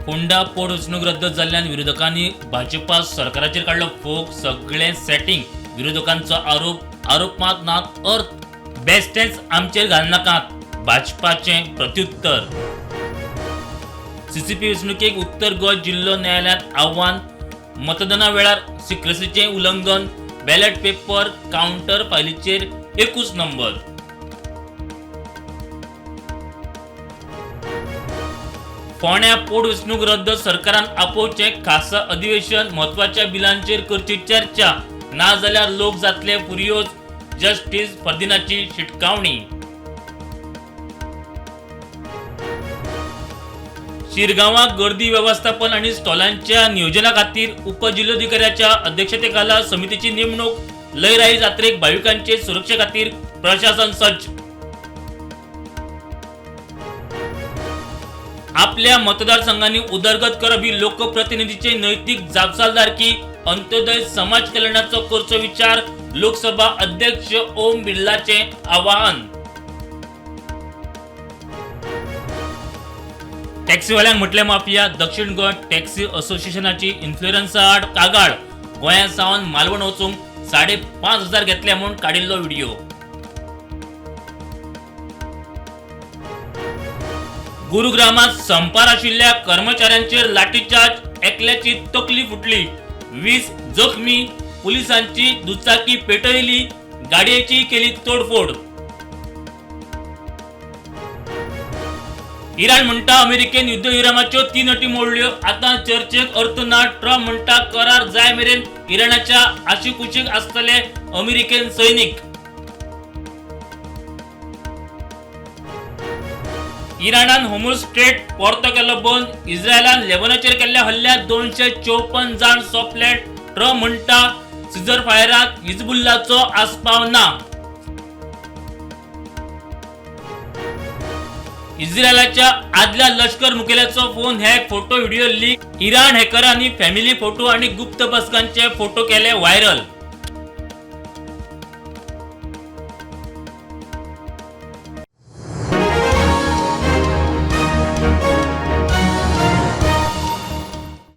फोंडा पोटवेंचणूक रद्द जाल्ल्यान विरोधकांनी भाजपा सरकाराचेर काडलो फोग. सगळें सेटिंग, विरोधकांचो आरोप. आरोप मात नात अर्थ, बेस्टेच आमचेर घालनाकात, भाजपाचें प्रत्युत्तर. सीसीपी वेंचणुकेक उत्तर गोंय जिल्लो न्यायालयांत आव्हान. मतदाना वेळार सिक्रेसीचें उल्लंघन, बॅलट पेपर कावंटर फायलीचेर एकूच नंबर. फोंड्या पोटवेंचणूक रद्द, सरकारान आपोवचें खासा अधिवेशन, म्हत्वाच्या बिलांचेर करची चर्चा, नाजाल्यार लोक जातले फुरियोज, जस्टीस फर्दिनाची शिटकावणी. शिरगांवां गर्दी वेवस्थापन आनी स्टॉलांच्या नियोजना खातीर उपजिल्होधिकाऱ्याच्या अध्यक्षतेखाला समितीची नेमणूक. लयराई जात्रेक भाविकांचे सुरक्षे खातीर प्रशासन सज्ज. आपल्या मतदारसंघांनी उदरगत करप ही लोकप्रतिनिधीची नैतीक जापसालदारकी, अंत्योदय समाज कल्याणाचो करचो विचार, लोकसभा अध्यक्ष ओम बिर्लाचे आवाहन. टॅक्सीवाल्यांक म्हटलें माफिया. दक्षिण गोंय टॅक्सी असोसिएशनाची इन्फ्लुएन्सा आड कागाळ. गोंया सावन मालवण वचूंक 5,500 घेतले म्हूण काडिल्लो व्हिडिओ. गुरुग्रामात संपार आशिल्ल्या कर्मचाऱ्यांचेर लाठीचार्ज, एकल्याची तकली फुटली, 20 जखमी. पुलिसांची दुचाकी पेटयली, गाडयेची केली तोडफोड. इराण म्हणटा अमेरिकेन युद्धविरामाच्यो 3 अटी मोडल्यो, आतां चर्चेक अर्थ ना. ट्रम्प म्हणटा करार जाय मेरेन इराणाच्या आशिकुशीक आसतले अमेरिकन सैनिक. इराणान होर्मुझ स्ट्रेट परतो केलो बंद. इस्रायलान लेबनानाचेर केल्ल्या हल्ल्यात 254 जाण सोंपले. ट्रम्प म्हणटा सिजर फायरात हिजबुल्लाचो आस्पाव ना. इस्रायलाच्या आदल्या लष्कर मुखेल्याचो phone hack, photo video leak. Iran हॅकरांनी family photo आणि गुप्त बसकांचे फोटो केले व्हायरल.